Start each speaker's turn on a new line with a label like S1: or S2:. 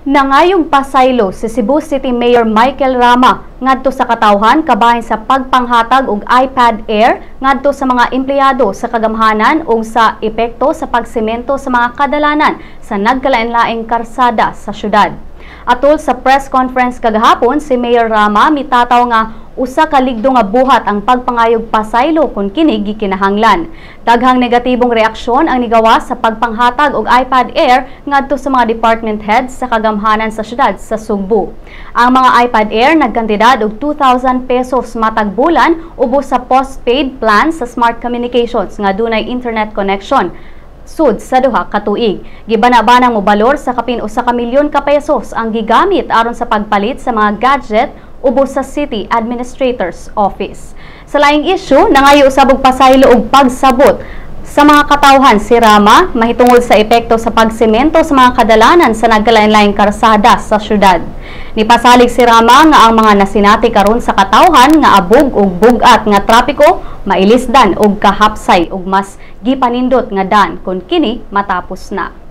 S1: Nangayong pasaylo si Cebu City Mayor Michael Rama ngadto sa katawhan kabahin sa pagpanghatag og iPad Air ngadto sa mga empleyado sa kagamhanan ug sa epekto sa pagsemento sa mga kadalanan sa nagkalain-laing karsada sa syudad. Atol sa press conference kagahapon, si Mayor Rama mitataw nga usa ka ligdo nga buhat ang pagpangayog pasaylo kung kini gikinahanglan. Daghang negatibong reaksyon ang nigawas sa pagpanghatag og iPad Air ngadto sa mga department heads sa kagamhanan sa syudad sa Sugbo. Ang mga iPad Air nagkantidad og 2,000 pesos matag bulan ubos sa postpaid plan sa Smart Communications nga dunay internet connection sud sa 2 ka tuig. Gibana-banang mobalor sa kapin 1 ka milyon ka pesos ang gigamit aron sa pagpalit sa mga gadget ubos sa City Administrator's Office. Sa laing issue, nangayo usab og pasaylo og pagsabot sa mga katawhan si Rama mahitungod sa epekto sa pagsemento sa mga kadalanan sa nagkalain-laing karsada sa syudad. Nipasalig si Rama nga ang mga nasinati karon sa katawhan nga abog ug bug-at nga trapiko mailisdan og kahapsay ug mas gipanindot nga dan kung kini matapos na.